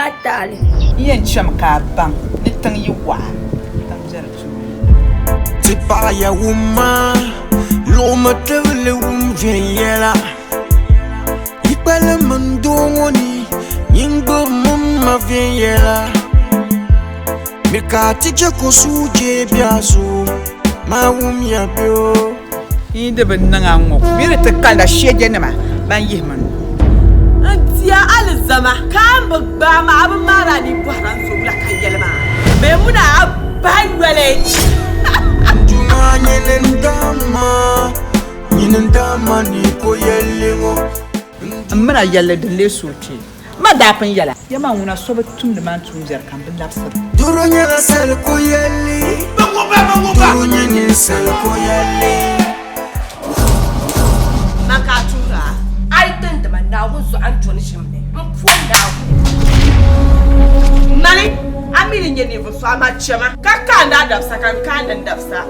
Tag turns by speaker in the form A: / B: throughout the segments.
A: zaa taali.
B: N yɛn chami ka a baŋ ni tiŋ yi waɣa, tiŋ be di tooni.
C: Ti paɣiya wumma, luɣimi tibili wum viɛnyɛla. Yi kpalim n doo ŋɔ ni, nyin gbibimi m ma viɛnyɛla. Miri ka a ti je ka o sujee be a zuɣu, maa wumya bɛ o.
B: N yi di bi niŋ a ŋ-ŋɔ, bɛ ni ti kalinda shɛjanima ban yihi ma nuu.
D: N di a alizama ka a ni bi gbaai ma, a bi maari a ni bɔhiri a ni zo wula ka n yɛli maa bee muna a bahi yoli.
C: N Duuma, nyini n-dama, nyini n-dama ni ko yɛlli ŋɔ.
B: M min a yɛlli din lee sooi Ma daa pun yɛla, Ya man ŋuna so bi tumdi man tuumbiɛri ka m bi labisiri.
C: Doro nyɛla sali ko yɛlli. Doro nyɛ ninsal ko yɛlli.
D: Man ka a tuhir a? A yi dindi ma Naawuni zuɣu a ni doni ʒim ni m po Naawuni. Mani, a mi ni nyɛ ninvuɣ so, amaa chɛ ma ka kaandi a dabisa ka n kaandi n dabisa.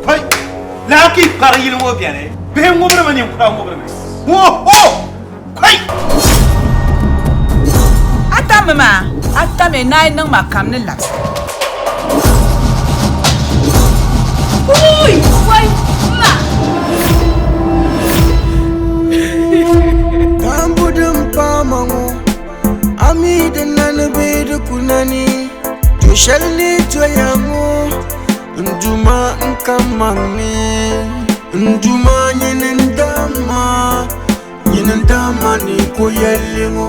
E: Pɔi! Lala ka yi kpari yili ŋɔ beni. Bihi ŋubirimi, ninkura ŋubirimi. Ho! Ho! Kɔi!
B: A tammi maa, a tammi ni a yi niŋ ma kam ni labisi.
D: Ui! Wai! Ma!
C: Tambu din paai ma ŋɔ, a mi di nani bee di ku nani? Do shɛli ni doya ŋɔ, n Duuma n ka maŋ ni. N Duuma nyini n-dama. Nyini n-daa ma ni ko yɛlli ŋɔ.